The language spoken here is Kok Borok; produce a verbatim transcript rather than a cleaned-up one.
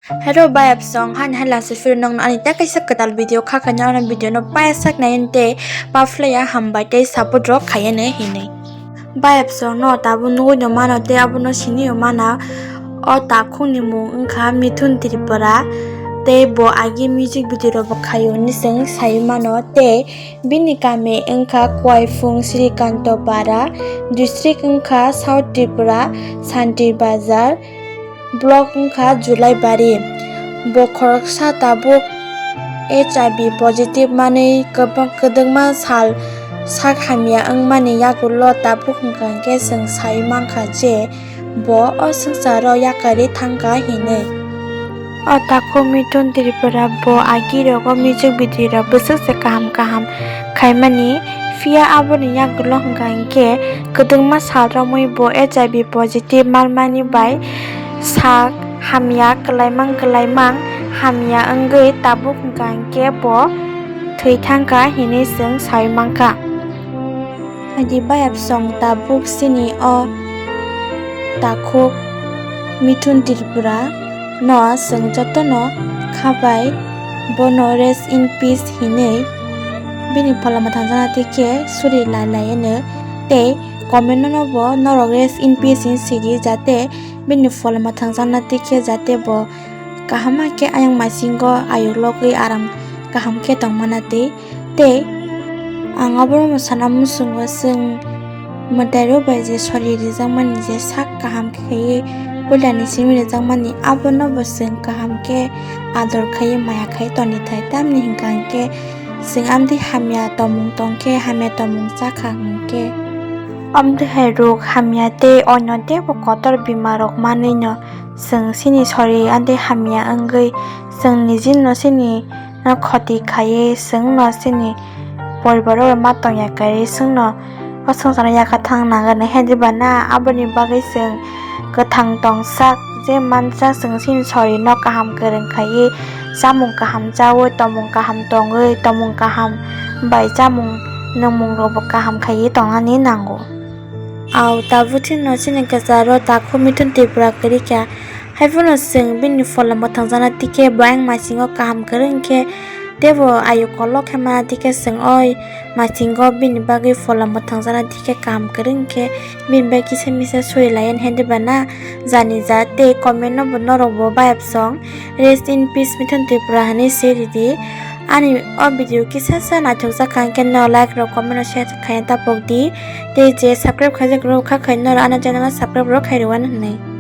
Hello bayapsong, hani hai last phuru nongno ani tei kaisa kwtal video kha khaina, ano video no paisak nai tei pa phlaiya hambai tei support rok khaiya nai hinwi. Bayapsong no tabuk nugwi no mano tei abono siniyo mana. O takhukni mung wngkha Mithun Tripura tei bo agi music video rok bo khaio hinwi chwng sai mano tei bini kami wngkha Kuaifung Srikanto Para, district wngkha South Tripura, Santir Bazar, block wngkha Julaibari. Bo khoroksa tabuk H I V positive manwi kwbang-, kwdwkma sal sak hamya wngmani yagulo tabuk hwnkha hwnkhe chwng sai mankha je bo o swngcharo yakarwi thangkha hinwi. O takhuk Mithun Tripura bo agi rogo music video rok bwswk se kaham kaham khaimani, phiya aboni yagulo hwnkha hwnkhe kwdwkma sal romwi bo H I V positive manmani bai sak hamya kwlaimang kwlaimang hamya wngwi tabuk hwnkha hwnkhe bo thwi thangkha hinwi chwng sai mankha. Haidi bayapsong tabuk chini o takhuk Mithun Tripura no chwng jotono khabai bono rest in peace hinwi bini pholama thangjakna twi khe suri lai lai eno tei comment no bo norok rest in peace hinwi sidi jate bini pholama thangjakna twi khe jate bo kaham khe ayang maisingo ayuk logwi aram kaham khe tongmana twi. Tei ang oborokno sana muchungo chwng mwtairok bai je sori rijakmani je sak kaham khe khaiwi puilani simi rijakmani abono bo chwng kaham khe ador khaiwi maya khai toni thai, tamni hwnkha hwnkhe chwng amtwi hamya tongmung tongkhe hamya tongmung chakha hwnkhe amtwi hai rok hamya tei onyo teibo kotor bimarok manwino chwng chini sori amtwi hamya wngwi chwng nijino chini no khoti khaiwi chwngno chini poribar o ma tongya kaiwi chwngno o swngcharno yakha thang nangani. Haidi bana aboni bagwi chwng kwthang tongsak je mansa chwng chini sorino kaham kwrwng khaiwi chamung kaham chawi tongmung kaham tongwi tongmung kaham bai chamung nungmung rokbo kaham khaiwi tongnani nango. Au tabuk chini no chini kwcharo takhuk Mithun Tripura kwrwi kha. Haiphano chwng bini phola mwthangjakna tikhe bo ayang maisingo kaham kwrwi wngkhe teibo ayu kolok khe mana tikhe chwng oi maisingo bini bagwi phola mwthangjakna tikhe kaham kwrwi wngkhe bini bai kisa misa suri lai ani hede bana jani ja tei comment no bo norok bo bayapsong rest in peace Mithun Tripura hinwi se ridi. Ani o video kisa sa naithok jak kha hwnkhe no like rok comment rok share khaina tapok di tei je subscribe khaijak rok kha khai norok ani channel o subscribe rok khai rwani hinwi.